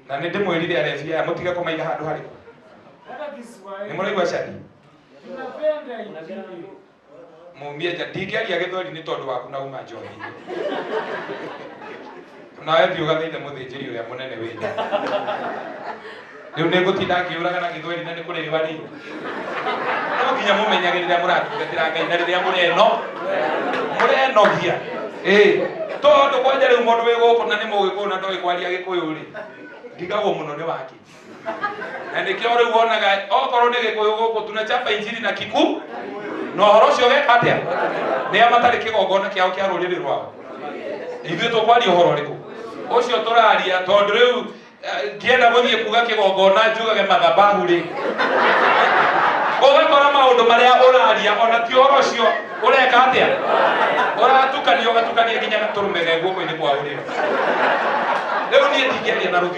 Na nĩ ndĩmwĩrire arebi aya mũtige kũmaiga handũ harĩkũ. Hata Nĩ Kiswahili. mũraigua cadi? Tunapenda injili. Mumie nja, ndingĩaria gĩthweri nĩ tondũ waku na uma njohi-inĩ. Nawe thiĩ ũgathaithe mũthĩnjĩri ũrĩa mũnene wĩ nja. Rĩu nĩ ngũtinda ngĩũraga na gĩthweri na nĩ kũrĩwa rĩ. No nginya mũmenyage rĩrĩa mũratungatĩra Ngai na rĩrĩa mũreno mũrenogia. Ĩĩ, tondũ kwanja rĩu mũndũ wĩ gũkũ na nĩ mũgĩkũyũ na ndoĩ kwaria gĩkũyũ rĩ, ndigagwo mũno nĩ wake. Na nĩkĩo rĩu wonaga okorwo nĩ gĩkũyũ gũkũ tunachapa injili na kiku na ũhoro ũcio ũgeka atĩa? Nĩ a matarĩ kĩgongona kĩao kĩa rũrĩrĩ rwao. Ithuĩ tũkwaria ũhoro ũrĩkũ? Ũcio tũraria tondũ rĩu ngĩenda gũthiĩ kuga kĩgongona njugage mathabahu rĩ, ũgakora maũndũ marĩa ũraria ona ti ũhoro ũcio ũreka atĩa? Ũratukania ũgatukania nginya gatũrũme ge guoko-inĩ kwa ũrĩo. Rĩu niĩ ndingĩaria na rũthiomi.